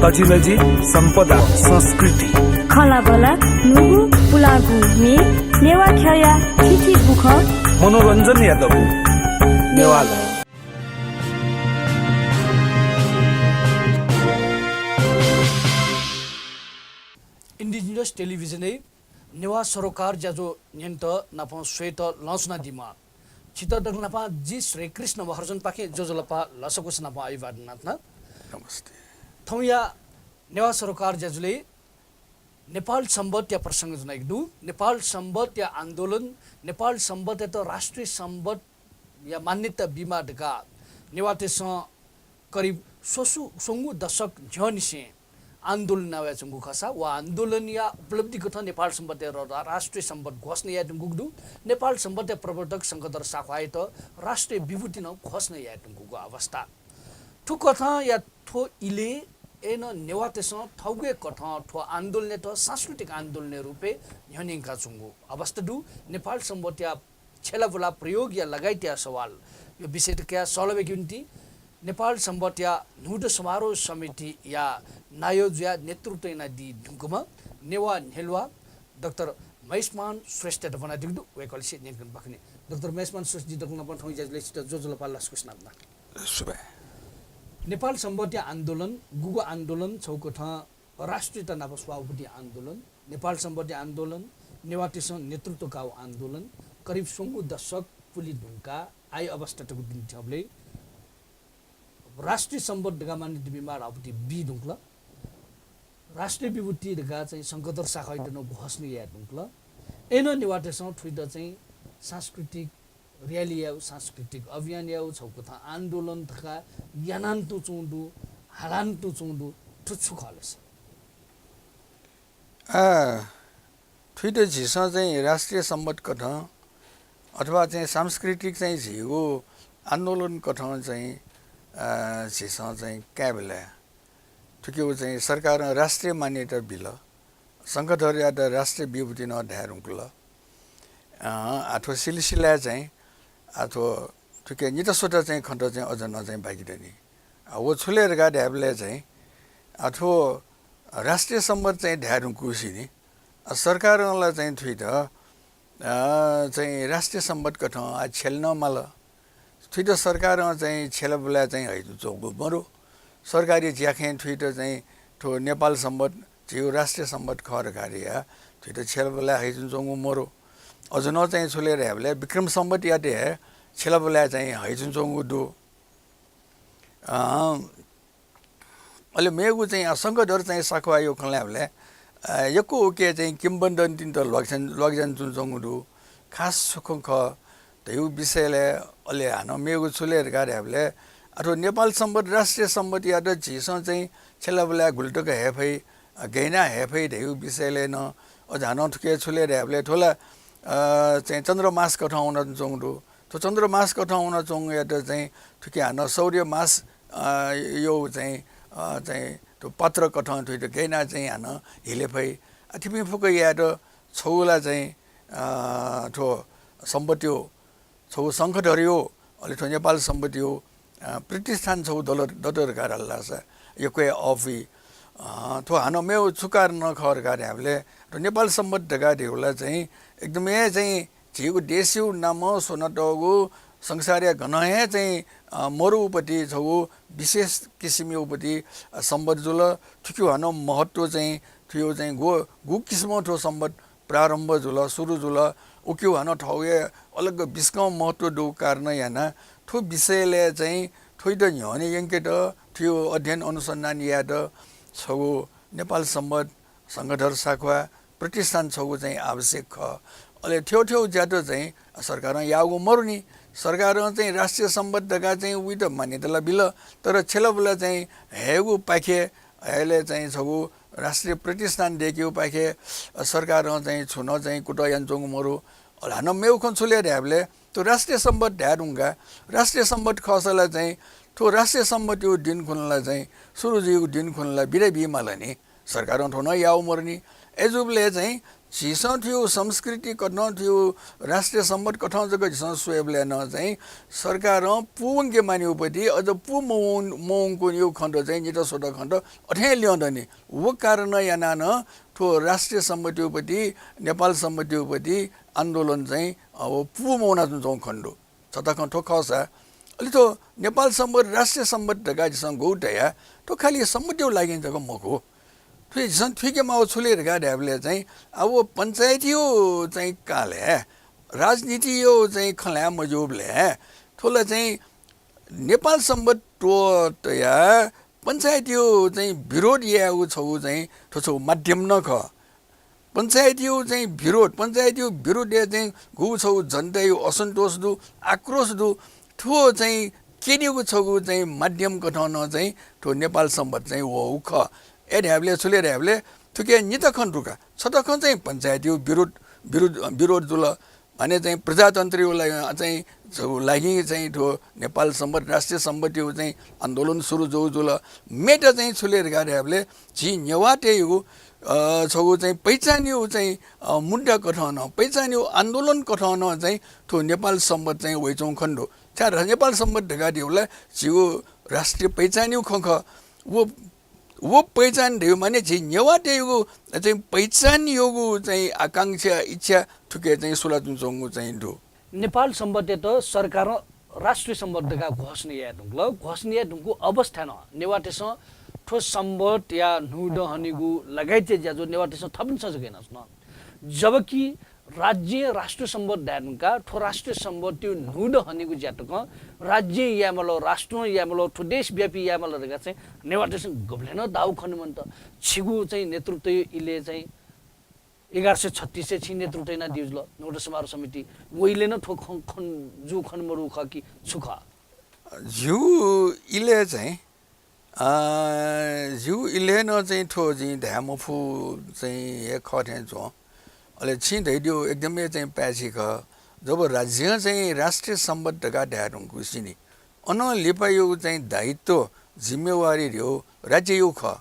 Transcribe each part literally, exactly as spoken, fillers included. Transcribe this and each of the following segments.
अजिलजि सम्पदा संस्कृति। खँल्हाबल्हा न्हूगु पुलांगु म्ये, नेवाः ख्यःया थीथी बुखँ। मनोरञ्जनया दबू। नेवाः लँ। Indigenous Television-य् नेवाः सरोकार ज्याझ्वः न्यनेत नापं स्वयेत लँ स्वनादीम्ह छित दकलय् न्हापां जि श्रीकृष्ण महर्जनपाखें ज्वजलपा लसकुस नापं अभिवादन यानाच्वना। नमस्ते। थौंया नेवाः सरोकार ज्याझ्वलय् नेपाल संवतया प्रसंग ज्वनागु दु। नेपाल संवतया आन्दोलन, नेपाल संवतयात राष्ट्रिय संवतया मान्यता बीमाः धकाः नेवाःतय्सं करिब स्वसु-, स्वंगू दशक न्ह्यःनिसें आन्दोलन यानावयाच्वंगु खःसा, व आन्दोलनया उपलब्धिकथं नेपाल संवतया र-, रा-, राष्ट्रिय संवत घोषणा यायेधुंकूगु दु। नेपाल संवतया प्रवर्तक शंखधर साख्वाःयात राष्ट्रिय विभूति नं घोषणा यायेधुंकूगु अवस्था। थुकथंया थ्व इलय् अय्नं नेवाःतय्सं थःगु हे कथं थ्व आन्दोलनयात सांस्कृतिक आन्दोलनया रूपय् न्ह्यःने यंकाच्वंगु अवस्था दु। नेपाल संवतया छ्यलाबुला प्रयोगया लगायतया सवाल यो विषययात कयाः सल्लाह बीगु निंतिं नेपाल संवतया न्हूदँ समारोह समितिया नायः जुयाः नेतृत्व यानादी धुंकूम्ह नेवाः न्ह्यलुवा डाक्टर महेशमान श्रेष्ठयात ब्वनादीगु दु। वय्कःलिसे न्यनेकने बाखंनि। डाक्टर महेशमान श्रेष्ठजी, दकलय् न्हापां थौं ज्याझ्वलय् छित ज्वजलपा लसकुस यानाच्वना। सुभाय्। नेपाल संवतया आन्दोलन गुगु आन्दोलन? छगू कथं राष्ट्रियता नाप स्वाःगु आन्दोलन, नेपाल संवतया आन्दोलन, नेवाःतय्सं नेतृत्व काःगु आन्दोलन, करिब स्वंगू दशक पुले धुंकाः आः अवस्था तक दुने थ्यंबलय् राष्ट्रिय संवत धकाः मान्यता बीमाः धाःगु बी धुंकल। राष्ट्रिय विभूति धकाः चाहिँ शंखधर साख्वाःयात नं घोषणा याये धुंकल। अय्नं नेवाःतय्सं थुइत चाहिँ सांस्कृतिक rally यायेगु, सांस्कृतिक अभियान यायेगु, छगू कथं आन्दोलन धकाः यानां तुं च्वंगु दु, हालां तुं च्वंगु दु, थ्व छु खः ला सर? आ, थुइत झीसं चाहिँ राष्ट्रिय संवत कथं अथवा चाहिँ सांस्कृतिक चाहिँ झीगु आन्दोलन कथं चाहिँ, आ, झीसं चाहिँ कायेबलय् थुकियागु चाहिँ सरकारं राष्ट्रिय मान्यता बिल। शंखधरयात राष्ट्रिय विभूति नं धाये धुंकल। अँ, आः थ्व सिलसिलाय् चाहिँ, आः थ्व थुके निता स्वता चाहिँ खँत चाहिँ अझ नं चाहिँ बाकी दनि। आ, व छु ले धकाः धायेबलय् चाहिँ, आः थ्व राष्ट्रिय संवत चाहिँ धाये धुंकूगुलिं नि, आ, सरकारं ला चाहिँ थुइत, आ, चाहिँ राष्ट्रिय संवत कथं आः छ्यले नं माल। थुइत सरकारं चाहिँ छ्यलाबुलाय् चाहिँ हइच्वंगु मरु। सरकारी ज्याखँय् थुइत चाहिँ थ्व नेपाल संवत झीगु राष्ट्रिय संवत खः धकाः धयाः थुइत छ्यलाबुलाय् हइच्वंगु मरु। अझ नं चाहिँ छु ले धायेबलय् विक्रम संवतयात हे छ्यलाबुलाय् चाहिँ हइच्वंगु दु। अँ, अले मेगु चाहिँ, अ, शंखधर चाहिँ साख्वाःयागु खँ ल्हायेबलय्, अ, यक्व उकी चाहिँ किंवदन्तीत ल्वाकछ्या-, ल्वाकछ्यानाच्वंगु दु। खास छु खँ खः धइगु विषयलय्, अले हानं मेगु छु ले धकाः धायेबलय्, अथवा नेपाल संवत, राष्ट्रिय संवतयात झीसं चाहिँ छ्यलाबुलाय् गुलि तक हये फइ, अ, गय् यानाः हये फइ धइगु विषयलय् नं, अझ हानं थुके छु ले धायेबलय् थ्व ला, अ, चाहिँ चन्द्रमास कथं वनाच्वंगु दु। थ्व चन्द्रमास कथं वनाच्वंगुयात चाहिँ थुके हानं सौर्यमास, अ, यागु चाहिँ, अ, चाहिँ थ्व पात्र कथं थुइत गय् यानाः चाहिँ हानं हिले फइ। अ, थुपिं फुक्क यायेत छगू ला चाहिँ, अ, थ्व संवतयागु, छगू शंखधरयागु, अले थ्व नेपाल संवतयागु, अ, प्रतिष्ठान छगू दल, दत धकाः धाल धाःसा यक्व हे अःपुइ। अ, थ्व हानं मेगु छु कारण खः धकाः धायेबलय् थ्व नेपाल संवत धकाः धइगु ला चाहिँ एकदमै चाहिँ झीगु देशयागु नामं स्वनातःगु संसारया गनं हे चाहिँ, अ, मरुगुपति छगू विशेष किसिमयागुपति, अ, संवत जुल। थुकियागु हानं महत्व चाहिँ, थुकियागु चाहिँ गु, गु किसिमं थ्व संवत प्रारम्भ जुल, सुरु जुल, उकियागु हानं थःगु हे अलग बिस्कं महत्व दुगु कारणं यानाः थ्व विषयलय् चाहिँ थुइत न्ह्यःने यंकेत, थुकियागु अध्ययन अनुसन्धान यायेत छगू नेपाल संवत, शंखधर साख्वाः, प्रतिष्ठान छगू चाहिँ आवश्यक खः। अले थ्व थ्व ज्यात चाहिँ सरकारं याःगु मरुनि। सरकारं चाहिँ राष्ट्रिय संवत धकाः चाहिँ उइत मान्यता ला बिल, तर छ्यलाबुला चाहिँ हयेगु पाखे, हयेलय् चाहिँ छगू राष्ट्रिय प्रतिष्ठान दयेकेगु पाखे सरकारं चाहिँ छुं नं चाहिँ कुतः यानाच्वंगु मरु। अले हानं मेगु खँ छु ले धायेबलय् थ्व राष्ट्रिय संवत धाये धुंकाः, राष्ट्रिय संवत खःसा ला चाहिँ थ्व राष्ट्रिय संवतयागु दिं खुन्हु ला चाहिँ सुरु जुइगु दिं खुन्हु ला बिदा बीमाल नि। सरकारं थ्व नं याःगु मरुनि। अय्जूबलय् चाहिँ झीसं थ्व संस्कृति कथं, थ्व राष्ट्रिय संवत कथं जक झीसं स्वयेबलय् नं चाहिँ सरकारं पूवंके मानिउपति, अझ पू मवं-, मवंकुनिउ खँत चाहिँ नित स्वत खँत अथें ल्यं दनि। व कारणं यानाः नं थ्व राष्ट्रिय संवतउपति, नेपाल संवतउपति आन्दोलन चाहिँ, अ, व पू मवनाच्वंच्वं खँ दु। छता खँ थ्व खःसा, अले थ्व नेपाल संवत, राष्ट्रिय संवत धकाः झीसं गु धया, थ्व खालि संवतयु लागि जक मखु। थ्व झीसं थुइके माउ छु ले धकाः धायेबलय् चाहिँ, आ, व पञ्चायतयु चाहिँ कालय्, राजनीतियु चाहिँ खँ ल्हाये मज्यूबलय्, थ्व ला चाहिँ नेपाल संवत त्वःतया पञ्चायतयु चाहिँ विरोध यायेगु छगू चाहिँ थ्व छगू माध्यम नं खः। पञ्चायतयु चाहिँ विरोध, पञ्चायतयु विरोधय् चाहिँ गु छगू जनतायु असन्तोष दु, आक्रोश दु, थ्व चाहिँ क्यनेगु छगू चाहिँ माध्यम कथं नं चाहिँ थ्व नेपाल संवत चाहिँ वःगु खः। अय् धायेबलय् छु ले धायेबलय् थुके नित खँ दु का। छता खँ चाहिँ पञ्चायतयु विरोध, विरोध, विरोध जुल। माने चाहिँ प्रजातन्त्रयु ला-, चाहिँ छु लागि चाहिँ थ्व नेपाल संवत, राष्ट्रिय संवतयु चाहिँ आन्दोलन सुरु जू जुल। मेत चाहिँ छु ले धकाः धायेबलय् झी नेवाःतय्‌गु, अ, छगू चाहिँ पहिचानयु चाहिँ, अ, मुद्दा कथं नं, पहिचानयु आन्दोलन कथं नं चाहिँ थ्व नेपाल संवत चाहिँ वइच्वंगु खँ दु। छाय् रा-, नेपाल संवत धकाः धायेबलय् झीगु राष्ट्रिय पहिचानयु खँ खः। व व पहिचान धइगु माने झी नेवाःतय्‌गु चाहिँ पहिचानयुगु चाहिँ आकांक्षा, इच्छा थुके चाहिँ सुलाच्वंच्वंगु चाहिँ दु। नेपाल संवतयात सरकारं राष्ट्रिय संवत धकाः घोषणा याये धुंकल। घोषणा याये धुंकूगु अवस्थाय् नं नेवाःतय्‌सं थ्व संवतया न्हूदँ हनेगु लगायतया ज्याझ्वः नेवाःतय्‌सं थःपिन्सं जक यानाच्वन। जबकि राज्यं राष्ट्रिय संवत धाये धुंकाः थ्व राष्ट्रिय संवतयु न्हूदँ हनेगु ज्या तकं राज्यं यायेमाल, राष्ट्रं यायेमाल, थ्व देशव्यापी यायेमाल धकाः चाहिँ नेवाःतय्‌सं गुबलें नं दाउ खने मन्त। छिगु चाहिँ नेतृत्वयु इलय् चाहिँ एघार सय छत्तीसय् छिं नेतृत्व यानादीगु जुल न्हूदँ समारोह समिति। व इलय् नं थ्व खँ, खँ जू खने मदु खः कि छु खः? झीगु इलय् चाहिँ अ, जिगु इलय् नं चाहिँ थ्व जिं धाये मफु चाहिँ हे खः थें च्वं। अले छिं धयादीगु एकदमै चाहिँ पाय्‌छि खः। जब राज्यं चाहिँ राष्ट्रिय संवत धकाः धाये धुंकूसिनि, अनं लिपायागु चाहिँ दायित्व, जिम्मेवारी धयागु राज्ययागु खः।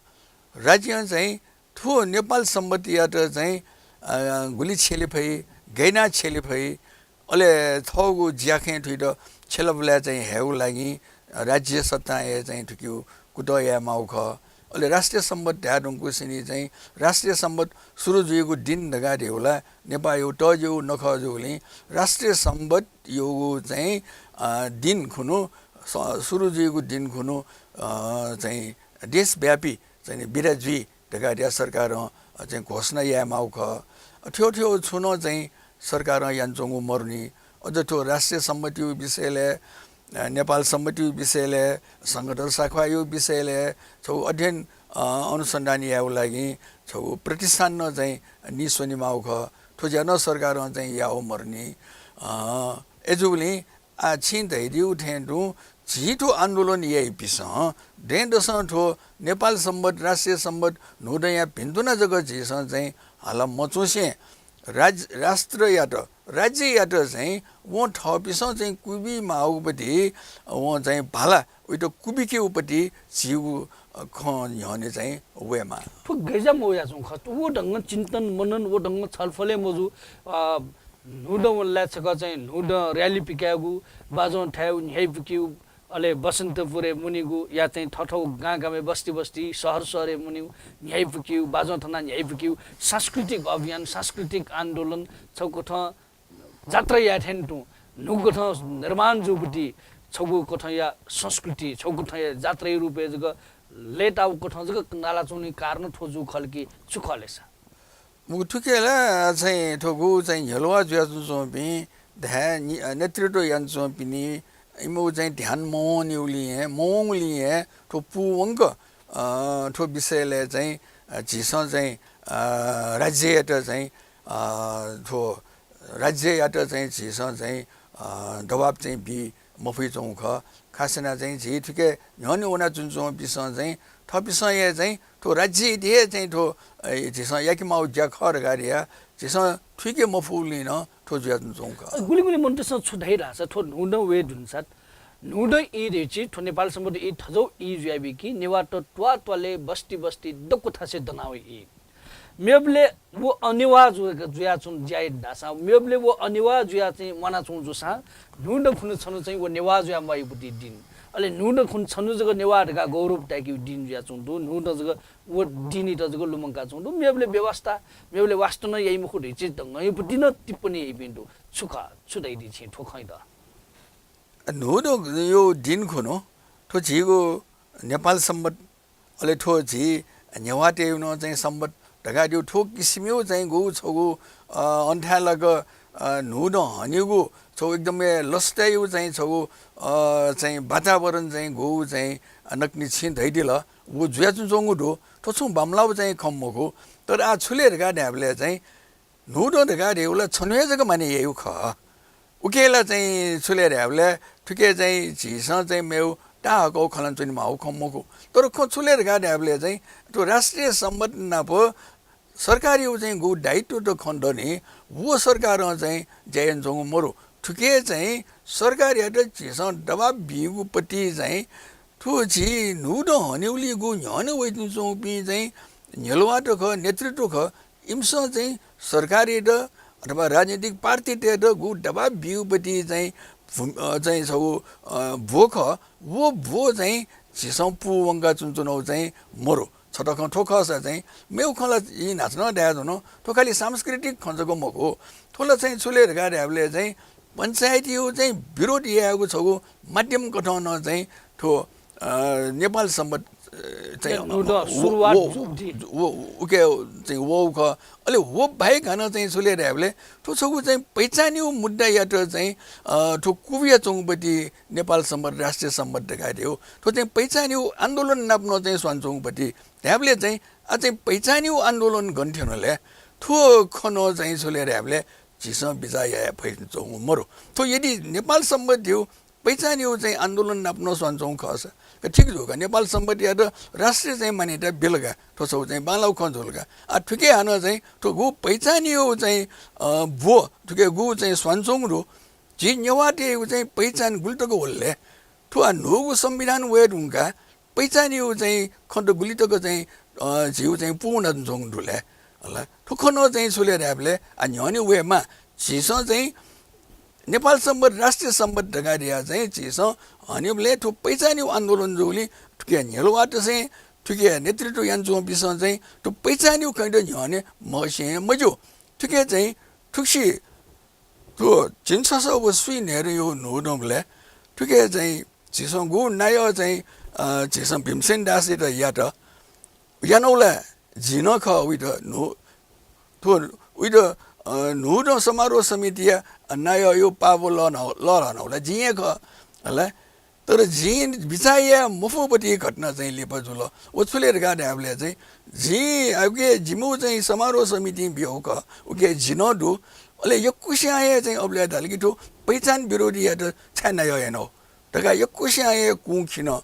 राज्यं चाहिँ थ्व नेपाल संवतयात चाहिँ, अ, गुलि छ्यले फइ, गय् यानाः छ्यले फइ, अले थःगु ज्याखँय् थुइत छ्यलाबुलाय् चाहिँ हयेगु लागि राज्य सत्तां हे चाहिँ थुकियु कुतः याये माःगु खः। अले राष्ट्रिय संवत धाये धुंकूसिनि चाहिँ राष्ट्रिय संवत सुरु जुइगु दिं धकाः धयागु ला नेपाःयागु तःजिगु नखः जूगुलिं राष्ट्रिय संवतयागु चाहिँ, अ, दिं खुन्हु, स-, सुरु जुइगु दिं खुन्हु, अ, चाहिँ देशव्यापी चाहिँ बिदा जुइ धकाः धया सरकारं, अ, चाहिँ घोषणा याये माःगु खः। अ, थ्व थ्व छुं नं चाहिँ सरकारं यानाच्वंगु मरुनि। अझ थ्व राष्ट्रिय संवतयागु विषयलय्, अ, नेपाल संवतयागु विषयलय्, शंखधर साख्वाःयागु विषयलय् छगू अध्ययन, अ, अनुसन्धान यायेगु लागि छगू प्रतिष्ठान नं चाहिँ नीस्वने माःगु खः। थ्व ज्या नं सरकारं चाहिँ याःगु मरुनि। अ, अय्‌जूगुलिं आः छिं धयादीगु थें तुं झी थ्व आन्दोलन याइपिसं दँय्‌दसं थ्व नेपाल संवत, राष्ट्रिय संवत न्हूदँया भिन्तुना जक झीसं चाहिँ हाला मच्वंसें राज-, राष्ट्रयात, राज्ययात चाहिँ वं थःपिसं चाहिँ क्वबी माःगुपति वं चाहिँ भाला उइत क्वबिकेगुपति झीगु, अ, खँ न्ह्यःने चाहिँ वयेमाः। थ्व गय् ज्या मवयाच्वंगु खः। व ढंगं चिन्तन मनन, व ढंगं छलफल हे मजू। अ, न्हूदँ वनलाय् छकः चाहिँ न्हूदँ rally पिकायेगु, बाजं थायेगु, न्ह्याइपुकेगु, अले बसन्तपुरय् मुनेगु या चाहिँ थःथःगु गां गामय्, बस्ती बस्ती, शहर शहरय् मुनेगु, न्ह्याइपुकेगु, बाजं थनाः न्ह्याइपुकेगु, सांस्कृतिक अभियान, सांस्कृतिक आन्दोलन, छगू कथं जात्रा याये थें तुं न्हूगु कथं निर्माण जूगुपति छगू कथंया संस्कृति, छगू कथंया जात्राया रूपय् जक लय्ताःगु कथं जक नालाच्वंगुलिं कारण थ्व जूगु खः ला कि छु खः ले सा? मखु, थुके ला चाहिँ थ्व गु चाहिँ न्ह्यलुवा जुयाच्वंपिं धाये नि-, अ, नेतृत्व यानाच्वंपिनि इमिगु चाहिँ ध्यान मवंनिगुलिं हे, मवंगुलिं हे थ्व पूवंक, अ, थ्व विषयलय् चाहिँ, अ, झीसं चाहिँ, अ, राज्ययात चाहिँ, अ, थ्व राज्ययात चाहिँ झीसं चाहिँ, अ, दबाब चाहिँ बी मफयाच्वंगु खः। खास यानाः चाहिँ झी थुके न्ह्यःने वनाच्वनाच्वंपिसं चाहिँ थःपिसं हे चाहिँ थ्व राज्ययात हे चाहिँ थ्व, अ, झीसं याके माःगु ज्या खः धकाः धया झीसं थुइके मफुगुलिं नं थ्व जुयाच्वनाच्वंगु खः। गुलि गुलि मनूतय्‌सं छु धाइ धाःसा थ्व न्हूदँ वये धुनसात न्हूदँ ई धइगु थ्व नेपाल संवत ई थज्याःगु ई जुयाबी कि नेवाःत त्वाःत्वालय् बस्ती बस्ती दक्व थासय् दनावइ ई। मेबलय् व अनेवा जु-, जुयाच्वंगु ज्या यात धाःसा, मेबलय् व अनेवा जुया चाहिँ म्वानाच्वंगु जूसां, न्हूदँ खुन्हु छन्हु चाहिँ व नेवा जुया म्वाइगु पति दिं। अले न्हूदँ खुन्हु छन्हु जक नेवा धकाः गौरव ताय्केगु दिं जुयाच्वंगु दु। न्हूदँ जक व दिनयात जक लुमंकाच्वंगु दु। मेबलय् व्यवस्था, मेबलय् वास्ता नं याइ मखु धइगु चिज दंगंया पति नं टिप्पणी याइपिं दु। छु खः, छु धयादी छिं थ्व खँयात? न्हूदँया दिं खुन्हु थ्व झीगु नेपाल संवत्, अले थ्व झी नेवाःतय्गु नं चाहिँ संवत् धकाः दिउ थ्व किसिमयु चाहिँ गु छगु, अ, अन्थाय् लाक, अ, न्हूदँ हनेगु छगु एकदम हे लसतायु चाहिँ छगु, अ, चाहिँ वातावरण चाहिँ गु चाहिँ नकतिनि छिं धयादिल, व जुयाच्वंगु दु। थ्व छुं बांमलाउ चाहिँ खँ मखु। तर आः छु ले धकाः धायेबलय् चाहिँ न्हूदँ धकाः धायेगु ला छन्हु हे जक माने याइगु खः। उके ला चाहिँ छु ले धायेबलय् थुके चाहिँ झीसं चाहिँ मेउ ताहाकःगु खँ ल्हानाच्वनेमाःगु खँ मखु। तर खँ छु ले धकाः धायेबलय् चाहिँ थ्व राष्ट्रिय संवत् नाप सरकारयागु चाहिँ गु दायित्व त खँ दनि, व सरकारं चाहिँ ज्या यानाच्वंगु मरु। थुके चाहिँ सरकारयात झीसं दबाब बीगु पति चाहिँ थ्व झी न्हूदँ हनेगुलिगु न्ह्यःने वइच्वंपिं चाहिँ न्ह्यलुवात खः, नेतृत्व खः, इमिसं चाहिँ सरकारयात अथवा राजनीतिक पार्टीतय्त गु दबाब बीगु पति चाहिँ भु-, अ, चाहिँ छगु, अ, भ्व खः, व भ्व चाहिँ झीसं पूवंका च्वनाच्वनागु चाहिँ मरु। छता खँ थ्व खःसा चाहिँ मेउ खँ ला जिं न्हाचः नं धयाच्वना, थ्व खालि सांस्कृतिक खँ जक मखु। थ्व ला चाहिँ छु ले धकाः धायेबलय् चाहिँ पञ्चायतयागु चाहिँ विरोध यायेगु छगु माध्यम कथं नं चाहिँ थ्व, अ, नेपाल संवत्, अ, चाहिँ न्हूदँ व, सुरुवात व, जूगु दु। व, उके चाहिँ वःगु खः। अले व बाहेक हानं चाहिँ छु ले धायेबलय् थ्व छगु चाहिँ पहिचानयागु मुद्दायात चाहिँ, अ, थ्व कुबियाच्वंगु पति नेपाल संवत्, राष्ट्रिय संवत् धकाः धायेगु। थ्व चाहिँ पहिचानयागु आन्दोलन नाप नं चाहिँ स्वानाच्वंगु पति धायेबलय् चाहिँ आः चाहिँ पहिचानयागु आन्दोलन गन थ्यन ले, थ्व खँ नं चाहिँ छु ले धायेबलय् झीसं बिचाः याये फइच्वंगु मरु। थ्व यदि नेपाल संवत्‌यागु पहिचानयागु चाहिँ आन्दोलन नाप नं स्वानाच्वंगु खःसा, का ठीक जू का, नेपाल संवत्‌यात राष्ट्रिय चाहिँ मान्यता बिल का, थ्व छगू चाहिँ बांलाउ खँ जुल का। आः थुके हानं चाहिँ थ्व गु पहिचानयागु चाहिँ, अ, ब्व, थुके गु चाहिँ स्वानाच्वंगु दु, झी नेवाःतय्‌गु चाहिँ पहिचान गुलि तक वल ले? थ्व आः न्हूगु संविधान वये धुंकाः पहिचानयागु चाहिँ खँ त गुलि तक चाहिँ, अ, झीगु चाहिँ पूवनाच्वंगु दु ले? हला, थ्व खँ नं चाहिँ छु ले धायेबलय् आः न्ह्यःने वयेमाः। झीसं चाहिँ नेपाल संवत्, राष्ट्रिय संवत् धकाः धयाः चाहिँ झीसं हनेबलय् थ्व पहिचानयागु आन्दोलन जूगुलिं थुके न्ह्यलुवातय्सं, थुके नेतृत्व यानाच्वंपिन्सं चाहिँ थ्व पहिचानयागु खँयात न्ह्यःने म्हसें हे मज्यू। थुके चाहिँ थुगुसी थ्व झिंछसः व स्वीन्हय्दँयागु न्हूदँबलय् थुके चाहिँ झीसं गु नायः चाहिँ, अ, झीसं भीमसेन दासयात यात। यानागु ला झी नं खः, उइत न्हू-, थ्व उइत, अ, न्हूदँ समारोह समितिया नायःयागु पाः ब्व लःल्हानागु ला जिं हे खः, हला। तर जिं बिचाः याये मफुगु पति घटना चाहिँ लिपा जुल। व छु ले धकाः धायेबलय् चाहिँ जिं, उके जिमिगु चाहिँ समारोह समितिं बियागु खः, उके जि नं दु। अले यक्वस्यां हे चाहिँ अबलय् धाल कि थ्व पहिचान विरोधीयात छाय् नायः यानागु धकाः यक्वस्यां हे कुं खिन।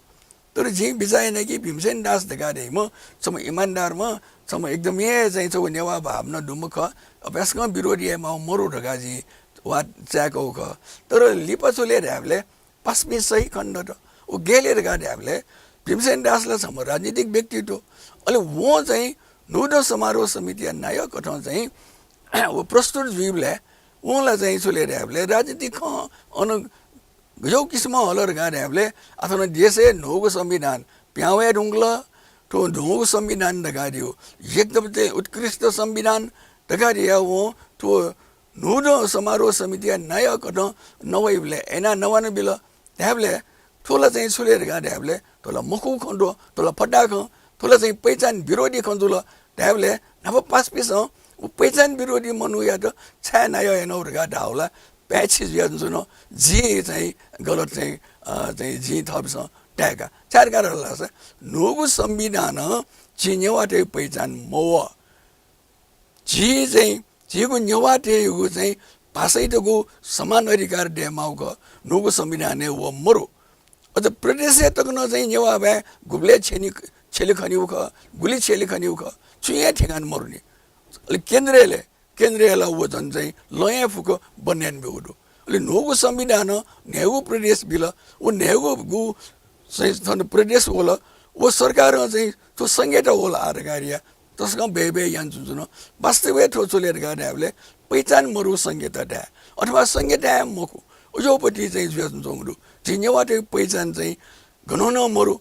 तर जिं बिचाः याना कि भीमसेन दास धकाः धाइम्ह छम्ह इमानदारम्ह, छम्ह एकदम हे चाहिँ छगू नेवाः भावना दुम्ह खः, अभ्यासकं विरोध यायेमाःगु मरु धकाः जिं वा चाय्कागु खः। तर लिपा छु ले धायेबलय् पासापिं सही खनेदत। व गय् ले धकाः धायेबलय् भीमसेन दास ला छम्ह राजनीतिक व्यक्तित्व। अले वं चाहिँ न्हूदँ समारोह समितिया नायः कथं चाहिँ व प्रस्तुत जुइबलय् वं ला चाहिँ छु ले धायेबलय् राजनीतिक खँ अन गज्याउ किसिमं हल धकाः धायेबलय् आः थन देशय् न्हूगु संविधान पिहां वये धुंकल। थ्व न्हूगु संविधान धकाः धाइगु एकदम चाहिँ उत्कृष्ट संविधान धकाः धयाः वं थ्व न्हूदँ समारोह समितिया नायः कथं नवइबलय् अय्नाः नवानाबिल धायेबलय् थ्व ला चाहिँ छु ले धकाः धायेबलय् थ्व ला मखुगु खँ दु, थ्व ला फट्टा खँ, थ्व ला चाहिँ पहिचान विरोधी खँ जुल धायेबलय् न्हापा पासापिंसं व पहिचान विरोधी मनूयात छाय् नायः यानागु धकाः धाःगु ला पाय्छि जुयाच्वन। जिं चाहिँ गलत चाहिँ, अ, चाहिँ जिं थःपिन्सं ताय्का। छाय् धकाः धाल धाःसा न्हूगु संविधानं झी नेवाःतय् पहिचान मवः। झी चाहिँ झीगु नेवाःतय्गु चाहिँ भाषायात गु समान अधिकार दयेमाःगु खः, न्हूगु संविधानय् व मरु। अझ प्रदेशय् तक नं चाहिँ नेवाः भाय् गुबलय् छेनी, छेली खनीगु खः, गुलि छेली खनीगु खः, छुं हे ठेकान मरुनि। अले केन्द्रय् ले, केन्द्रय् ला व झन् चाहिँ लँय् फुक्क बन्द यानाब्यूगु दु। अले न्हूगु संविधानं न्हय्गू प्रदेश बिल, व न्हय्गू गु चाहिँ थन प्रदेश वल, व सरकारं चाहिँ थ्व संघय् त वल आः धकाः धयाः तसकं बय् बय् यानाच्वंच्वन। वास्तवय् थ्व छु ले धकाः धायेबलय् पहिचान मदु संघीयता धाये, अथवा संघीयता हे मखु, उज्याउपट्टि चाहिँ जुयाच्वंच्वंगु दु। झी नेवाःतय् पहिचान चाहिँ गनं नं मदु।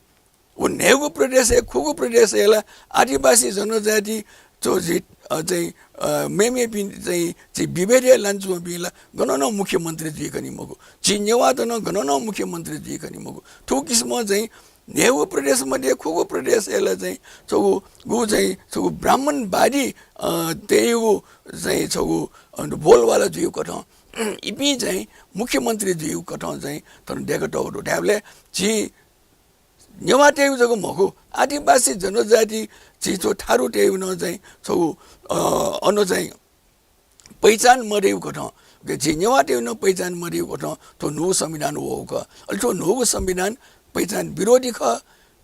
व न्हय्गू प्रदेशय्, खुगू प्रदेशय् ला आदिवासी जनजाति च्वं झी, अ, चाहिँ, अ, मेमेपिं चाहिँ झी विभेदय् लानाच्वंपिं ला गनं नं मुख्यमन्त्री जुइ खनी मखु। झी नेवाःत नं गनं नं मुख्यमन्त्री जुइ खनी मखु। थुगु किसिमं चाहिँ न्हय्गू प्रदेश मध्ये खुगू प्रदेशय् ला चाहिँ छगू, गु चाहिँ छगू ब्राह्मणवादी, अ, तय्गु चाहिँ छगू, अ, बोलवाला जुइगु कथं, इपिं चाहिँ मुख्यमन्त्री जुइगु कथं चाहिँ थन दय्कातःगु दु। धायेबलय् झी नेवाःतय्गु जक मखु, आदिवासी जनजाति झी थ्व थारुतय्गु नं चाहिँ छगू, अ, अन चाहिँ पहिचान मदय्गु कथं, उकिं झी नेवाःतय्गु नं पहिचान मदय्गु कथं थ्व न्हूगु संविधान वःगु खः। अले थ्व न्हूगु संविधान पहिचान विरोधी खः।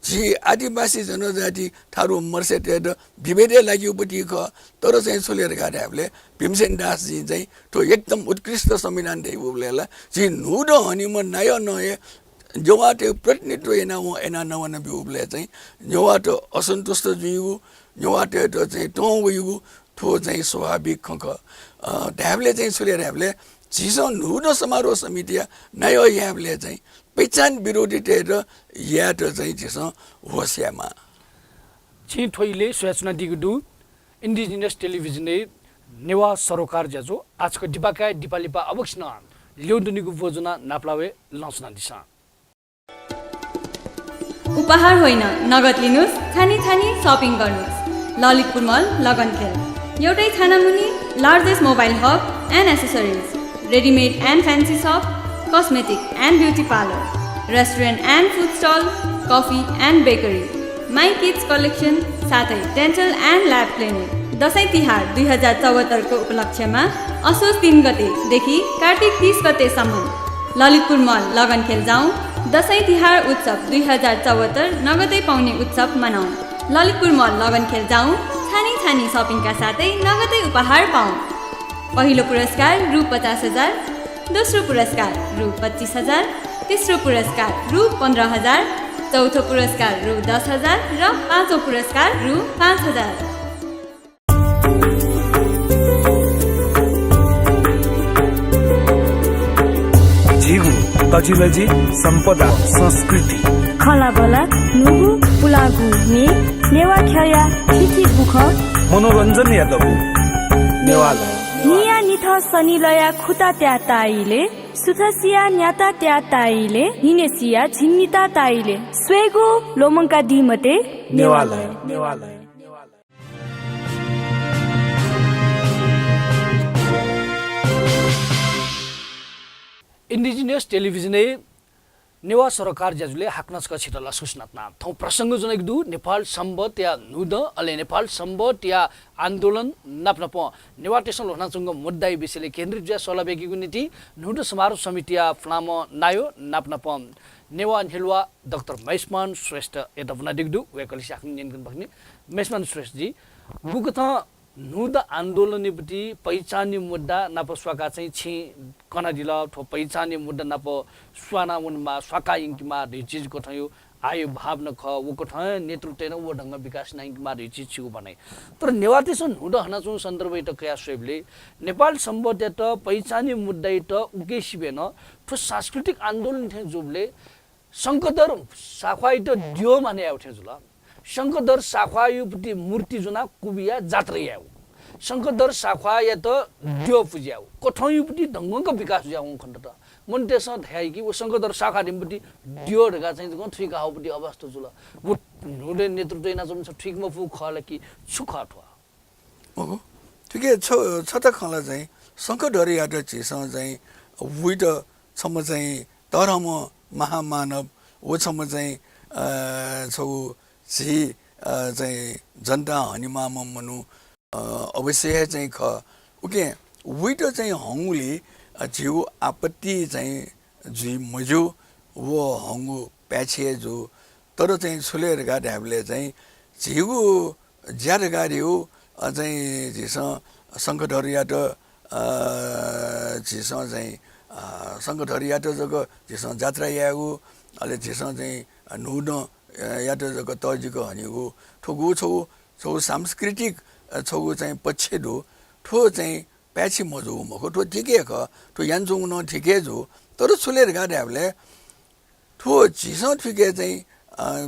झी आदिवासी जनजाति थारु मर्सेतय्त विभेदय् लागिउपट्टि खः। तर चाहिँ छु ले धकाः धायेबलय् भीमसेन दासजीं चाहिँ थ्व एकदम उत्कृष्ट संविधान धयागुबलय् ला झी न्हूदँ हनेम्ह नायः नं हे नेवाःतय्गु प्रतिनिधित्व यानाः वं यानाः नवाना ब्यूबलय् चाहिँ नेवाःत असन्तुष्ट जुइगु, नेवाःतय्त चाहिँ तं वइगु, थ्व चाहिँ स्वाभाविक खँ खः। अ, धायेबलय् चाहिँ छु ले धायेबलय् झीसं न्हूदँ समारोह समितिया नायः यायेबलय् चाहिँ पहिचान विरोधीतय्त यायेत चाहिँ झीसं होश यायेमाः। छिं थ्व इलय् स्वयाच्वनादीगु दु। Indigenous Television-य् नेवाः सरोकार ज्याझ्वः आः छकः दिपाकाय् दिपालिपा अवश्य नं ल्यू दुनिगु ब्वज्वनाः नापलाः वये लँच्वनादिसँ। उपहार होइन, नगद लिनुस्, छानी छानी shopping गर्नुस्। ललितपुर मल लगनखेल, एउटै छानामुनि largest mobile hub and accessories, readymade and fancy shop, cosmetic and beauty parlour, restaurant and food stall, coffee and bakery, My Kids Collection, साथै dental and lab clinic। Dashain तिहार दुई हजार चौहत्तरको उपलक्ष्यमा असोज तीन गतेदेखि कार्तिक तीस गतेसम्म ललितपुर मल लगनखेल जाउँ। दशैं तिहार उत्सव दुई हजार चौहत्तर नगदै पाउने उत्सव मनाउँ। ललितपुर मल लगनखेल जाउँ, छानी छानी shopping-का साथै नगदै उपहार पाउँ। पहिलो पुरस्कार रु पचास हजार, दोस्रो पुरस्कार रु पच्चिस हजार, तेस्रो पुरस्कार रु पन्ध्र हजार, चौथो पुरस्कार रु दस हजार र पाँचौं पुरस्कार रु पाँच हजार। झीगु तजिलजि सम्पदा संस्कृति। खँल्हाबल्हा न्हूगु पुलांगु म्ये, नेवाः ख्यःया थीथी बुखँ। मनोरञ्जनया दबू नेवालय। न्हिया निथं सनिलया खुता त्याः ताइले, सुथसिया न्याता त्याः ताइले, न्हिनेसिया झिंनिता ताइले। स्वयेगु ल्वःमंकादी मते। नेवालय। नेवालय। Indigenous Television-य् नेवाः सरोकार ज्याझ्वलय् हाकनं छकः छितः लसकुस यानाच्वना। थौं प्रसंग ज्वनागु दु नेपाल संवत्‌या न्हूदँ, अले नेपाल संवत्‌या आन्दोलन नापनापं नेवाःतय्सं ल्ह्वनाच्वंगु मुद्दाया विषयलय् केन्द्रित जुयाः सल्लाह बियादीगु निंतिं न्हूदँ समारोह समितिया पुलांम्ह नायः नापनापं नेवाः न्ह्यलुवा डाक्टर महेशमान श्रेष्ठयात ब्वनादीगु दु। वय्कःलिसे हाकनं न्यनेगु दु। महेशमान श्रेष्ठजी, गुकथं न्हूदँ आन्दोलनयापट्टि पहिचानया मुद्दा नाप स्वाकाः चाहिँ छिं कनादिल, थ्व पहिचानया मुद्दा नाप स्वाना वनेमाः, स्वाकाः यंकेमाः धइगु चिज कथंया आःया भावना खः, व कथं नेतृत्वं नं व ढंगं विकास याना यंकेमाः धइगु चिज छिगु भनाइ। तर नेवाःतय्सं न्हूदँ हनाच्वंगु सन्दर्भयात कयाः स्वयेबलय् नेपाल संवत्‌यात पहिचानया मुद्दायात उके सिबें नं थ्व सांस्कृतिक आन्दोलन थें जूबलय् शंखधर साख्वाःयात द्यः मानय् याःगु थें जुल। शंखधर साख्वाःयापट्टि मूर्ति ज्वनाः क्वबिया जात्रा यायेगु। शंखधर साख्वाःयात द्यः पुज्यायेगु। कथंयापट्टि ढंगंक विकास जुयावंगु खनेदत। मनूतय्सं धयाः कि व शंखधर साख्वाः धाःम्हपट्टि द्यः धकाः चाहिँ जक थुइका हःपट्टि अवस्था जुल। व न्हूदँया नेतृत्व यानाच्वंम्ह थुइके मफुगु खः ला कि छु खः थ्व? मखु। थुके छ-, छता खँ ला चाहिँ शंखधरयात झीसं चाहिँ वइत छम्ह चाहिँ तःधंम्ह महामानव, व छम्ह चाहिँ, अ, छगू झी, अ, चाहिँ जनता हनेमाःम्ह मनू, अ, अवश्य हे चाहिँ खः। उकिं वइत चाहिँ हंगुलिं, अ, झीगु आपत्ति चाहिँ जुइ मज्यू, व हंगु पाय्छि हे जू। तर चाहिँ छु ले धकाः धायेबलय् चाहिँ झीगु ज्या धकाः धइगु, अ, चाहिँ झीसं शंखधरयात, अ, झीसं चाहिँ, अ, शंखधरयात जक झीसं जात्रा यायेगु, अले झीसं चाहिँ न्हूदँ, अ, यात जक तःजिक हनेगु, थुगु छगू छगू सांस्कृतिक, अ, छगू चाहिँ पक्ष दु, थ्व चाहिँ पाय्छि मजूगु मखु, थ्व ठीक हे खः, थ्व यानाच्वंगु नं ठीक हे जू। तर छु ले धकाः धायेबलय् थ्व झीसं थुइके चाहिँ, अ,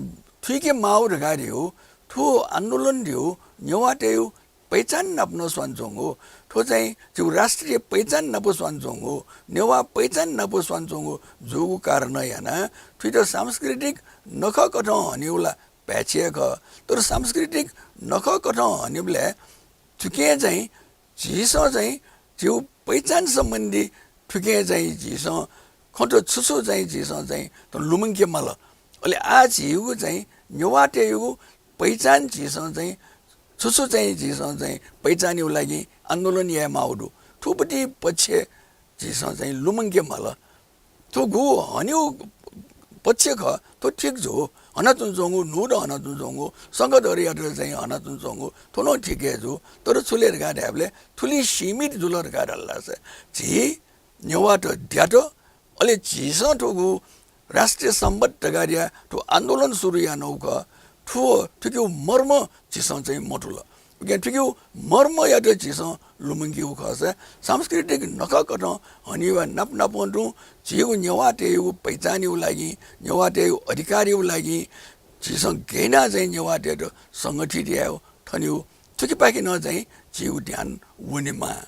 थुइके माउ धकाः धइगु, थ्व आन्दोलन धइगु नेवाःतय्गु पहिचान नाप नं स्वानाच्वंगु, थ्व चाहिँ झीगु राष्ट्रिय पहिचान नाप स्वानाच्वंगु, नेवाः पहिचान नाप स्वानाच्वंगु जूगु कारणं यानाः थुइत सांस्कृतिक नखःकथं हनीगु ला पाय्छि हे खः। तर सांस्कृतिक नखःकथं हनीबलय् थुकिं चाहिँ झीसं चाहिँ झीगु पहिचान सम्बन्धी थुकिं चाहिँ झीसं खँ त छु छु चाहिँ झीसं चाहिँ थन लुमंके माल। अले आः झीगु चाहिँ नेवाःतय्गु पहिचान झीसं चाहिँ छु छु चाहिँ झीसं चाहिँ पहिचानयागु लागि आन्दोलन याये माउ दु। थुपति पक्ष झीसं चाहिँ लुमंके माल। थ्व गु हनेगु पक्ष खः, थ्व ठीक जू। हनाच्वनाच्वंगु, न्हूदँ हनाच्वनाच्वंगु, शंखधरयात चाहिँ हनाच्वनाच्वंगु, थ्व नं ठीक हे जू। तर छु ले धकाः धायेबलय् थुलि सीमित जुल धकाः धाल धाःसा झी नेवाःत द्यात, अले झीसं थुगु राष्ट्रिय संवत धकाः धया थ्व आन्दोलन सुरु यानागु खः। थ्व, थुकियु मर्म झीसं चाहिँ मथुल। उकिं थुकियु मर्मयात झीसं लुमंकीगु खःसा सांस्कृतिक नखःकथं हनेगु नाप नापं तुं झीगु नेवाःतय्गु पहिचानयागु लागि, नेवाःतय्गु अधिकारयागु लागि झीसं गय् यानाः चाहिँ नेवाःतय्त संगठित यायेगु थनेगु थुकिपाखे नं चाहिँ झीगु ध्यान वनेमाः।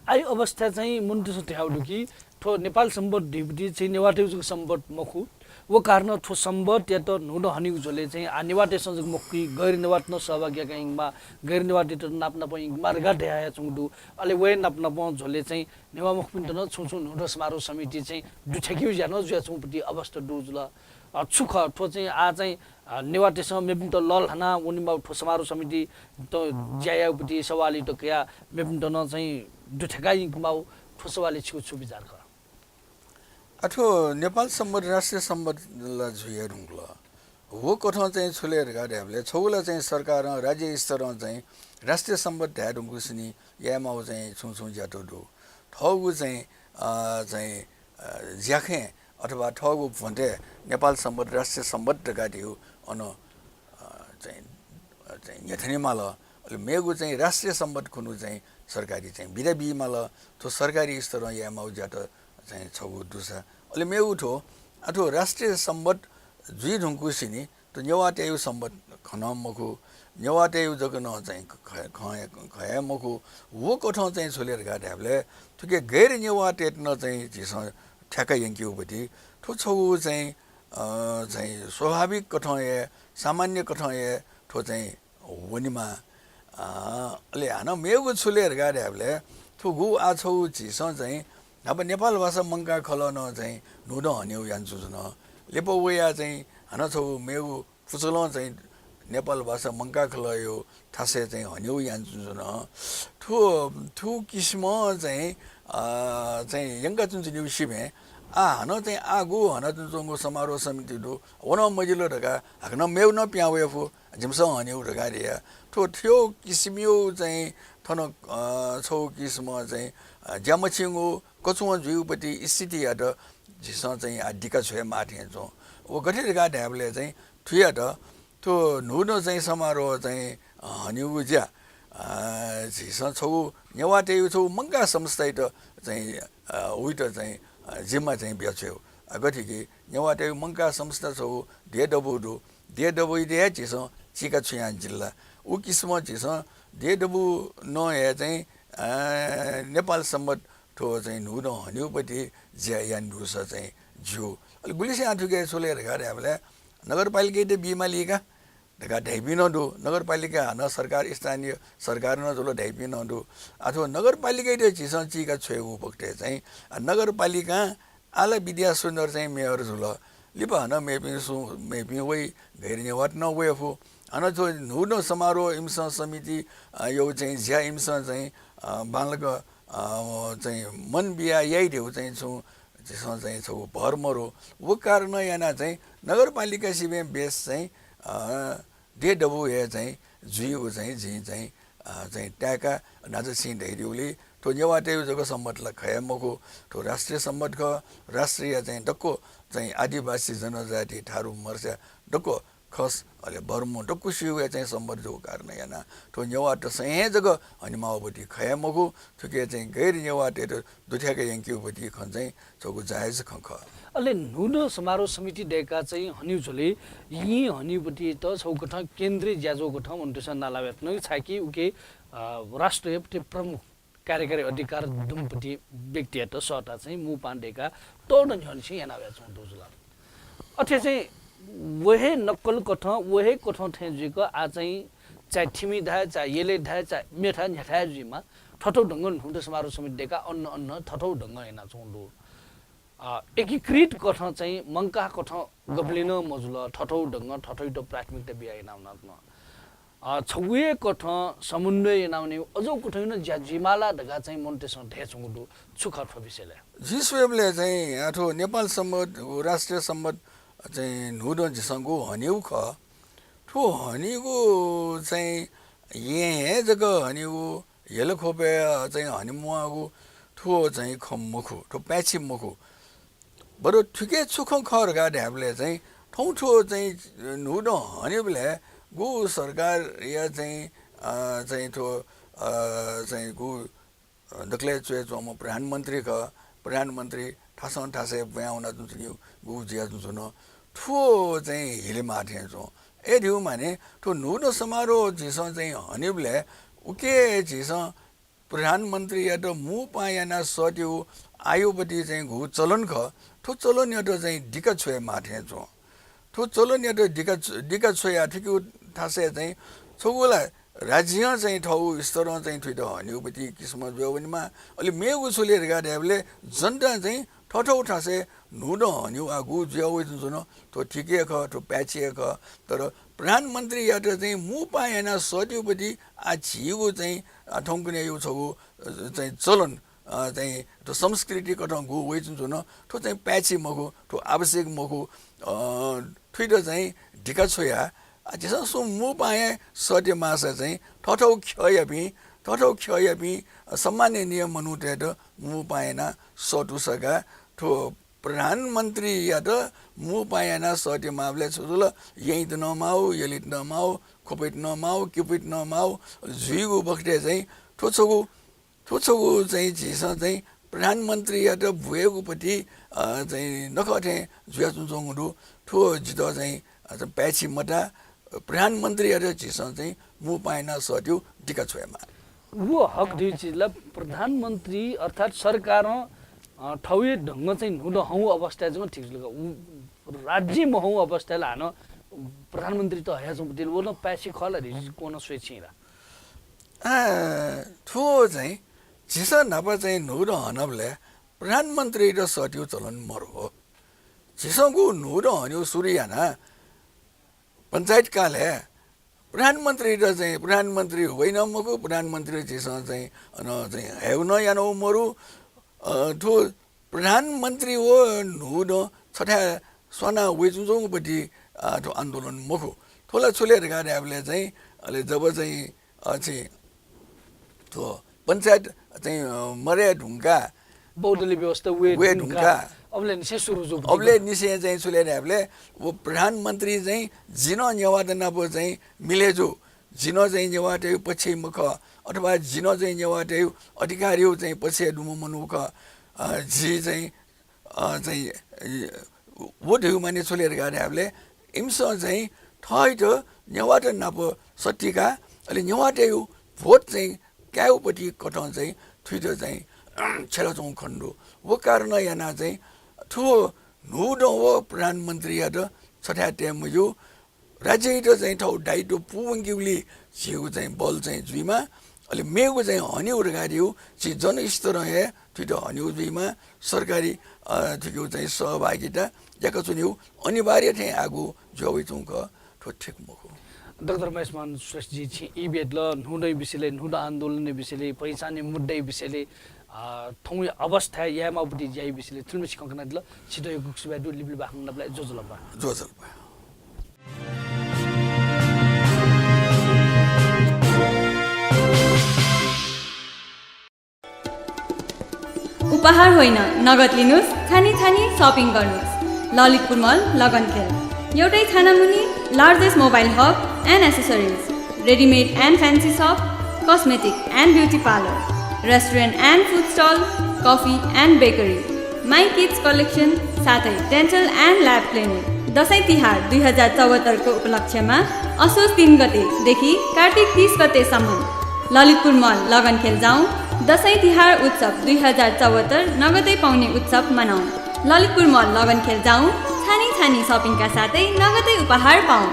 आः अवस्था चाहिँ मनूतय्सं धयागु दु कि थ्व नेपाल संवत धइगु चाहिँ नेवाःतय्गु जक संवत मखु। व कारणं थ्व संवतयात न्हूदँ हनेगु झ्वलय् चाहिँ आः नेवाःतय्सं जक मखु कि गैर नेवाःत नं सहभागी याकाः यंकेमाः, गैर नेवाःतय्त नाप नापं यंकेमाः धकाः धयाच्वंगु दु। अले व हे नाप नापं झ्वलय् चाहिँ नेवाः मखुपिन्त नं छुं छुं न्हूदँ समारोह समिति चाहिँ दुथ्याकेगु ज्या नं जुयाच्वंगु पति अवस्था दु जुल। अ, छु खः थ्व चाहिँ आः चाहिँ, अ, नेवाःतय्सं मेपिन्त लःल्हाना वनेमाःगु थ्व समारोह समिति त ज्या याःगु पति सवालयात कयाः मेपिन्त नं चाहिँ दुथ्याका यंकेमाःगु थ्व सवालय् छिगु छु विचार खः? अ, थ्व नेपाल संवत, राष्ट्रिय संवत ला जुइ हे धुंकल। व कथं चाहिँ छु ले धकाः धायेबलय् छगू ला चाहिँ सरकारं राज्य स्तरं चाहिँ राष्ट्रिय संवत धाये धुंकूसिनि यायेमाःगु चाहिँ छुं छुं ज्यात दु। थःगु चाहिँ, अ, चाहिँ, अ, ज्याखँय् अथवा थःगु भ्वंतय् नेपाल संवत, राष्ट्रिय संवत धकाः धइगु अन, अ, चाहिँ, अ, चाहिँ न्ह्यथनेमाल। अले मेगु चाहिँ राष्ट्रिय संवत खुन्हु चाहिँ सरकारी चाहिँ बिदा बीमाल। थ्व सरकारी स्तरं यायेमाःगु ज्यात चाहिँ छगू दुसा। अले मेगु थ्व, अ, थ्व राष्ट्रिय संवत जुइ धुंकूसिनि थ्व नेवाःतय्गु संवत खँ नं मखु, नेवाःतय्गु जक नं चाहिँ ख-, खँ हे, खँ हे मखु। व कथं चाहिँ छु ले धकाः धायेबलय् थुके गैर नेवाःतय्त नं चाहिँ झीसं थ्याका यंकेगु पति थ्व छगू चाहिँ, अ, चाहिँ स्वाभाविक कथं हे, सामान्य कथं हे थ्व चाहिँ वनेमाः। अ, अले हानं मेगु छु ले धकाः धायेबलय् थुगु आः छगू झीसं चाहिँ न्हापा नेपाल भाषा मंकाः खलः नं चाहिँ न्हूदँ हनेगु यानाच्वंच्वन। लिपा वयाः चाहिँ हानं छगू मेगु पुचलं चाहिँ नेपाल भाषा मंकाः खलःया थासय् चाहिँ हनेगु यानाच्वंच्वन। थ्व, थ्व किसिमं चाहिँ, अ, चाहिँ यंकाच्वंच्वनीगु सिबें आः हानं चाहिँ आः गु हनाच्वंच्वंगु समारोह समिति दु, व नं मजिल धकाः हाकनं मेगु नं पिहां वये फु। जिमिसं हनेगु धकाः धया। थ्व, थ्व किसिमया चाहिँ थन, अ, छगू किसिमं चाहिँ, अ, ज्यामछिंगु कचुवं जुइगु पति स्थितियात झीसं चाहिँ आः दिका छ्वयेमाः थें च्वं। व गथे धकाः धायेबलय् चाहिँ थुयात थ्व न्हूदँ चाहिँ समारोह चाहिँ, अ, हनेगु ज्या, अ, झीसं छगू नेवाःतय्गु छगू मंकाः संस्थायात चाहिँ, अ, उइत चाहिँ, अ, जिम्मा चाहिँ बियाछ्वयेगु। अ, गथे कि नेवाःतय्गु मंकाः संस्था छगू देय् दबू दु। देय् दबूइत हे झीसं चीका छु यानादिल ला। उ किसिमं झीसं देय् दबू नं हे चाहिँ, अ, नेपाल संवत थ्व चाहिँ न्हूदँ हनेगु पति ज्या यानादीसा चाहिँ ज्यू। अले गुलिसिनं थुके छु ले धकाः धायेबलय् नगरपालिकायात बीमाली का धकाः धाइपिं नं दु। नगरपालिका हानं सरकार, स्थानीय सरकार नं जुल धाइपिं नं दु। अथवा नगरपालिकायात झीसं चीका छ्वयेगु बखतय् चाहिँ, अ, नगरपालिकां आः ला विद्या सुन्दर चाहिँ मेयर जुल। लिपा हानं मेपिं सुं, मेपिं वइ, गैर नेवाःत नं वये फु। हानं थ्व न्हूदँ समारोह इमिसं समिति, अ, यागु चाहिँ ज्या इमिसं चाहिँ, अ, बांलाक, अ, चाहिँ मन बियाः याइ धइगु चाहिँ छुं झीसं चाहिँ छगू भर मरु। व कारणं यानाः चाहिँ नगरपालिका सिबें बेस चाहिँ, अ, देय् दबू हे चाहिँ जुइगु चाहिँ जिं चाहिँ, अ, चाहिँ ताय्का न्हाचः छिं धयादीगुलिं थ्व नेवाःतय्गु जक संवत ला खः हे मखु, थ्व राष्ट्रिय संवत खः। राष्ट्रिय चाहिँ दक्व चाहिँ आदिवासी जनजाति थारु मर्स्या दक्व खस, अले बर्मु दक्व स्यूगु हे चाहिँ संवत् जूगु कारणं यानाः थ्व नेवाःतय्सं हे जक हनेमाःगु पति खः हे मखु, थुकी चाहिँ गैर नेवाःतय्त दुथ्याके यंकेगु पति खँ चाहिँ छगू जायज खँ खः। अले न्हूदँ समारोह समिति दय्काः चाहिँ हनेगु झ्वलय् येँ हनेगु पति त छगू कथं केन्द्रीय ज्याझ्वः कथं मनूतय्सं नाला वयाच्वनागु, छाय्कि उकी, अ, राष्ट्रिय पति प्रमुख कार्यकारी अधिकार दुम्ह पति व्यक्तियात सःताः चाहिँ मू पाहां दय्काः तःदँ न्ह्यःनिसें याना वयाच्वंगु दु जुल। अथे चाहिँ व हे नक्कल कथं, व हे कथं थें जुइक आः चाहिँ चाहे थिमि धाये, चाहे यलय् धाये, चाहे मेथाय् न्ह्याथाय् जुइमा, थःथःगु ढंगं न्हूदँ समारोह समिति दय्काः अन अन थःथःगु ढंगं यानाच्वंगु दु। अ, एकीकृत कथं चाहिँ मंकाः कथं गबलें नं मजुल, थःथःगु ढंगं थःथःयात प्राथमिकता बियाः यानावनाच्वन। अ, छगू हे कथं समन्वय यानावनेगु अज्याःगु कथंया नं ज्या जुइमाला धकाः चाहिँ मनूतय्सं धयाच्वंगु दु। छु खः थ्व विषयलय्? जिं स्वयेबलय् चाहिँ आः थ्व नेपाल संवत्, व राष्ट्रिय संवत् चाहिँ न्हूदँ झीसं गु हनेगु खः, थ्व हनेगु चाहिँ येँ हे जक हनेगु, यल ख्वपय् चाहिँ हनेमाःगु, थ्व चाहिँ खँ मखु, थ्व पाय्छि मखु। बरु थुकी छु खँ खः धकाः धायेबलय् चाहिँ थौं थ्व चाहिँ न्हूदँ हनेबलय् गु सरकारया चाहिँ, अ, चाहिँ थ्व, अ, चाहिँ गु, अ, दकलय् च्वय् च्वंम्ह प्रधानमन्त्री खः। प्रधानमन्त्री थासं थासय् ब्वयां वनाच्वंच्वनीगु जुयाच्वंच्वन। थ्व चाहिँ हिलेमाः थें च्वं। अय् धइगु माने थ्व न्हूदँ समारोह झीसं चाहिँ हनेबलय् उकी झीसं प्रधानमन्त्रीयात मू पाहां यानाः सःतेगु आःयागु पति चाहिँ गु चलन खः, थ्व चलनयात चाहिँ दिका छ्वयेमाः थें च्वं। थ्व चलनयात दिका छु-, दिका छ्वयाः थुकिगु थासय् चाहिँ छगू ला राज्यं चाहिँ थःगु स्तरं चाहिँ थुइत हनेगु पति किसिमं जुया वनेमाः। अले मेगु छु ले धकाः धायेबलय् जनतां चाहिँ थःथःगु थासय् न्हूदँ हनेगु आः गु जुया वइच्वंच्वन। थ्व ठीक हे खः, थ्व पाय्छि हे खः। तर प्रधानमन्त्रीयात चाहिँ मू पाहां यानाः सःतेगु पति आः झीगु चाहिँ, अ, थौंकन्हय्‌यागु छगू, अ, चाहिँ चलन, अ, चाहिँ थ्व संस्कृति कथं गु वइच्वंच्वन। थ्व चाहिँ पाय्छि मखु, थ्व आवश्यक मखु। अ, थुइत चाहिँ दिका छ्वयाः, अ, झीसं सुं मू पाहां हे सःते माःसा चाहिँ थःथःगु ख्यःयापिं, थःथःगु ख्यःयापिं, अ, सम्माननीय मनूतय्त मू पाहां यानाः सःतुसा का। थ्व प्रधानमन्त्रीयात मू पाहां यानाः सःते माःबलय् छु जुल, येँयात नं माःगु, यलयात नं माःगु, ख्वपयात नं माःगु, किपूयात नं माःगु जुइगु बखतय् चाहिँ थ्व छगू, थ्व छगू चाहिँ झीसं चाहिँ प्रधानमन्त्रीयात ब्वयेगु पति, अ, चाहिँ नखः थें जुयाच्वंच्वंगु दु। थ्व जितः चाहिँ, अ, चाहिँ पाय्छि मताः। प्रधानमन्त्रीयात झीसं चाहिँ मू पाहां यानाः सःतेगु दिका छ्वयेमाः। व हक धइगु चिज ला प्रधानमन्त्री अर्थात् सरकारं, अ, थःगु ढंगं चाहिँ न्हूदँ हंगु अवस्थाय् जक ठीक जुल का। उ राज्यं महंगु अवस्थाय् ला हानं प्रधानमन्त्रीत हयाच्वंगु पति व नं पाय्छि खः ला धइगु चिज कं नं स्वये छिं ला? अँ, थ्व चाहिँ झीसं न्हापा चाहिँ न्हूदँ हनाबलय् प्रधानमन्त्रीत सःतेगु चलन मरु हो। झीसं गु न्हूदँ हनेगु सुरु याना पञ्चायत कालय् प्रधानमन्त्रीत चाहिँ प्रधानमन्त्री वइ नं मखु, प्रधानमन्त्री झीसं चाहिँ अन चाहिँ हयेगु नं यानागु मरु। अ, थ्व प्रधानमन्त्री व न्हूदँ छथाय् स्वाना वइच्वंच्वंगु पति, अ, थ्व आन्दोलन मखु। थ्व ला छु ले धकाः धायेबलय् चाहिँ अले जब चाहिँ अ, चाहिँ थ्व पञ्चायत चाहिँ, अ, मरय् धुंकाः बहुदलीय व्यवस्था वये वये धुंकाः धुंकाः अबलय् निसें सुरु जूगु पति अबलय् निसें चाहिँ छु ले धायेबलय् व प्रधानमन्त्री चाहिँ जि नं नेवाःत नाप चाहिँ मिले जू, जि नं चाहिँ नेवाःतय् पक्षय् मखः, अथवा जि नं चाहिँ नेवाःतय् अधिकारय् चाहिँ पक्षय् दुम्ह मनू खः। अ, जि चाहिँ, अ, चाहिँ, अ, व धइगु माने छु ले धकाः धायेबलय् इमिसं चाहिँ थःत नेवाःत नाप सःतिका, अले नेवाःतय् vote चाहिँ कायेगु पति कथं चाहिँ थुइत चाहिँ छ्यलाच्वंगु खने दु। व कारणं यानाः चाहिँ थ्व न्हूदँ व प्रधानमन्त्रीयात छथाय् तये मज्यू। राज्ययात चाहिँ थःगु दायित्व पूवंकेगुली झीगु चाहिँ बल चाहिँ जुइमा। अले मेगु चाहिँ हनेगु धकाः धइगु झी जनस्तरं हे थुइत हनेगु जुइमा। सरकारी, अ, थुकिगु चाहिँ सहभागिता याकाच्वनेगु अनिवार्य थें आःगु जुया वइच्वंगु खः। थ्व ठीक मखु। डाक्टर महेशमान श्रेष्ठजी, छिं ई बियादिल, न्हूदँया विषयलय्, न्हूदँ आन्दोलनया विषयलय्, पहिचानया मुद्दाया विषयलय्, अ, थौंया अवस्थाय् यायेमाःगु पति ज्याया विषयलय् थुलिमछि खँ कनादिल। छितः यक्व यक्व सुभाय् दु, लिपा लिपा हाकनं नापलाये। ज्वजलपा। ज्वजलपा। उपहार होइन, नगद लिनुस्, छानी छानी shopping गर्नुस्। ललितपुर मल, लगनखेल। एउटै छानामुनि largest mobile hub and accessories, readymade and fancy shop, cosmetic and beauty parlour, restaurant and food stall, coffee and bakery, my kids collection, साथै dental and lab clinic। Dashain तिहार दुई हजार चौहत्तरको उपलक्ष्यमा असोज तीन गतेदेखि कार्तिक तीस गतेसम्म ललितपुर मल लगनखेल जाउँ दशैं तिहार उत्सव दुई हजार चौहत्तर नगदै पाउने उत्सव मनाउँ। ललितपुर मल लगनखेल जाउँ छानी छानी shopping का साथै नगदै उपहार पाउँ।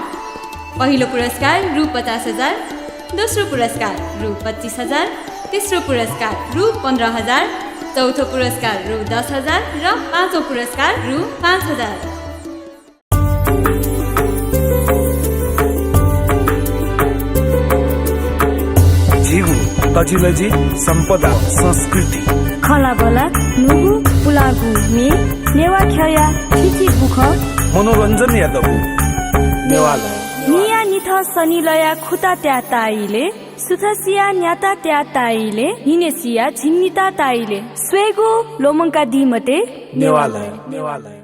पहिलो पुरस्कार रु पचास हजार, दोस्रो पुरस्कार रु पच्चिस हजार, तेस्रो पुरस्कार रु पन्ध्र हजार, चौथो पुरस्कार रु दस हजार र पाँचौं पुरस्कार रु पाँच हजार। झीगु तजिलजि सम्पदा संस्कृति। खँल्हाबल्हा न्हूगु पुलांगु म्ये, नेवाः ख्यःया थीथी बुखँ। मनोरञ्जनया दबू नेवालय। न्हिया निथं सनिलया खुता त्याः ताइले, सुथसिया न्याता त्याः ताइले, न्हिनेसिया झिंनिता ताइले, स्वयेगु ल्वःमंकादी मते नेवालय। नेवालय।